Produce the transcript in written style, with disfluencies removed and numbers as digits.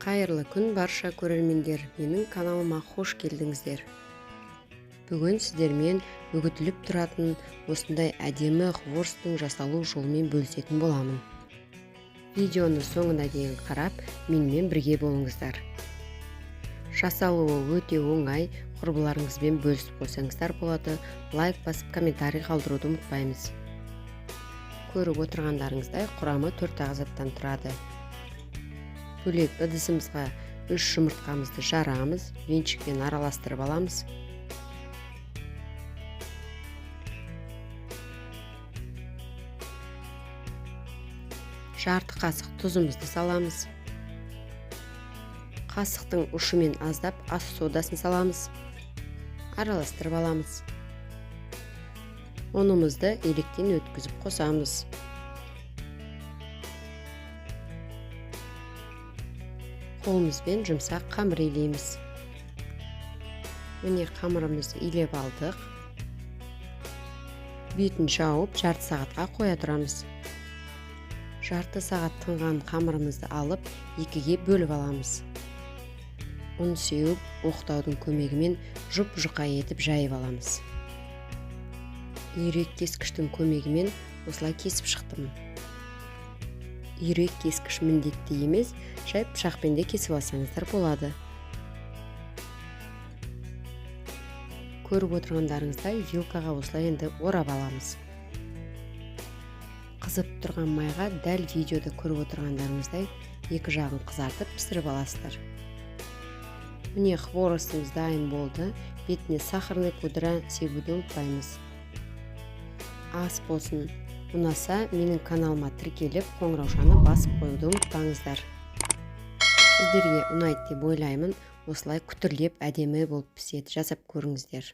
Қайырлы күн, барша көрермендер! Менің каналыма қош келдіңіздер. Бүгін сіздермен үгітіліп тұратын осындай әдемі хворостың жасалу жолымен бөлісетін боламын. Видеоны соңына дейін қарап, менімен бірге болыңыздар. Жасалуы өте оңай, құрбыларыңызбен бөлісіп қойсаңыздар болады. Лайк басып, комментарий қалдыруды ұмытпаймыз. Көріп отырғандарыңыздай, құрамы 4 ақ заттан тұрады. Бөлек ыдысымызға 3 жұмыртқамызды жарамыз, венчикпен араластырып аламыз. Жарты қасық тұзымызды саламыз. Қасықтың ұшымен аздап ас содасын саламыз. Араластырып аламыз. Ұнымызды електен өткізіп қосамыз. Қолымызбен жұмсақ қамыр илейміз. Міне, қамырымызды илеп алдық. Бетін жауып, жарты сағатқа қоя тұрамыз. Жарты сағат тынған қамырымызды алып, екіге бөліп аламыз. Ұн сеуіп, оқтаудың көмегімен жұп-жұқа етіп жайып аламыз. Үйрек кескіштің көмегімен осылай кесіп шықтым. Үйрек кескіш міндетті емес, жай пышақпен де кесіп алсаңыздар болады. Көріп отырғандарыңыздай, вилкаға осылай енді орап аламыз. Қызып тұрған майға дәл видеода көріп отырғандарыңыздай екі жағын қызартып пісіріп аласыздар. Міне, хворостымыз дайын болды. Бетіне сахарный пудра себуді ұмытпаймыз. Ас болсын. Ұнаса, менің каналыма тіркеліп, қоңыраушаны басып қоюды ұмытпаңыздар. Сіздерге ұнайды деп ойлаймын. Осылай күтірлеп әдемі болып піседі. Жасап көріңіздер.